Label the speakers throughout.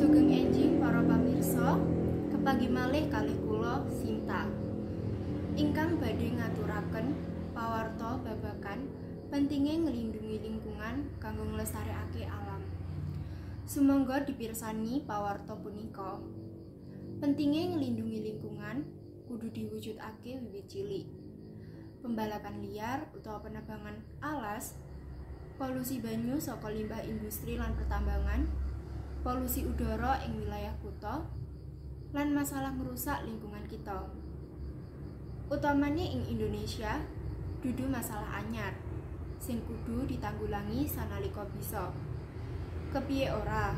Speaker 1: Sugeng enjing para pamirsa, kepanggih malih kalih kula Sinta. Ingkang badhe ngaturaken pawarta babagan pentinge nglindhungi lingkungan kanggo nglestarekake alam. Sumangga dipirsani pawarta punika. Pentinge nglindhungi lingkungan kudu diwujudake wiwit cilik. Pembalakan liar utawa penebangan alas, polusi banyu saka limbah industri lan pertambangan, polusi udara ing wilayah kutha, lan masalah ngrusak lingkungan kita. Utamane ing Indonesia, dudu masalah anyar sing kudu ditanggulangi sanalika bisa. Kepiye ora?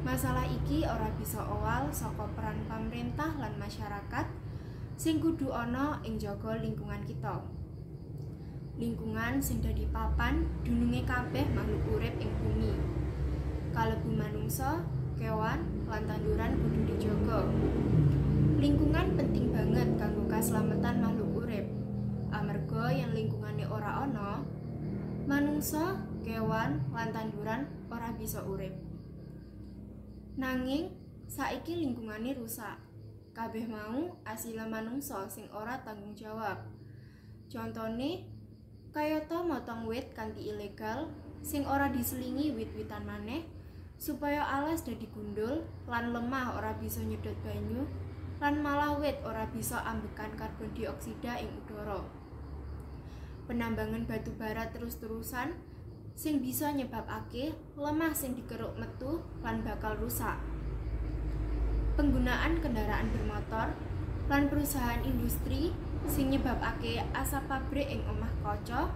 Speaker 1: Masalah iki ora bisa owal saka peran pamerentah lan masyarakat sing kudu ana ing jaga lingkungan kita. Lingkungan sing dadi papan dununge kabeh makhluk urip ing bumi. Kalebu manungsa, kewan, lan tanduran kudu dijaga. Lingkungan penting banget kanggo kaslametan makhluk urip. Amarga yen lingkungane ora ana, manungsa, kewan, lan tanduran ora bisa urip. Nanging saiki lingkungane rusak. Kabeh mau asile manungsa sing ora tanggung jawab. Contone kayata motong wit kanthi ilegal sing ora diselingi wit-witan maneh supaya alas dadi gundul lan lemah ora bisa nyedot banyu lan malah wit ora bisa ambekan karbon dioksida ing udara. Penambangan batu bara terus-terusan sing bisa nyebabake lemah sing dikeruk metu lan bakal rusak. Penggunaan kendaraan bermotor lan perusahaan industri sing nyebabake asap pabrik ing omah kaca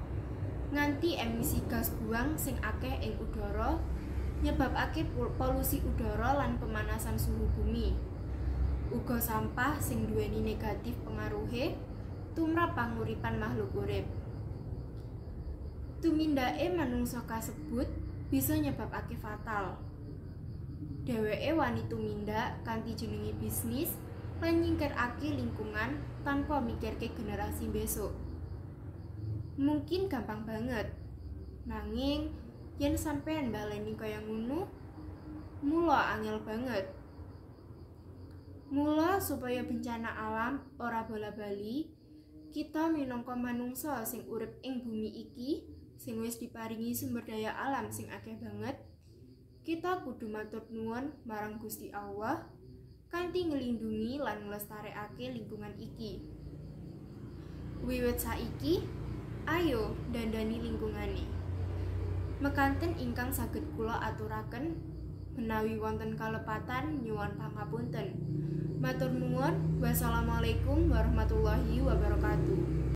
Speaker 1: nganti emisi gas buang sing akeh ing udara nyebabake polusi udara lan pemanasan suhu bumi. Uga sampah sing duweni negatif pengaruhe tumrap panguripan makhluk urip. Tumindake manungsa kasebut bisa nyebabake fatal. Dheweke wani tumindak kanthi jenenge bisnis lan nyingkirake lingkungan tanpa mikirke generasi besok. Mungkin gampang banget. Nanging yen sampean baleni kaya ngono, mula angel banget. Mula supaya bencana alam ora bola-bali, kita minangka manungsa sing urip ing bumi iki, sing wis diparingi sumber daya alam sing akeh banget, kita kudu matur nuwun marang Gusti Allah kanthi nglindhungi lan nglestarekake lingkungan iki. Wiwit saiki, ayo dandani lingkungane. Mekanten ingkang saged kula aturaken, menawi wonten kalepatan nyuwun pangapunten. Matur nuwun, wassalamualaikum warahmatullahi wabarakatuh.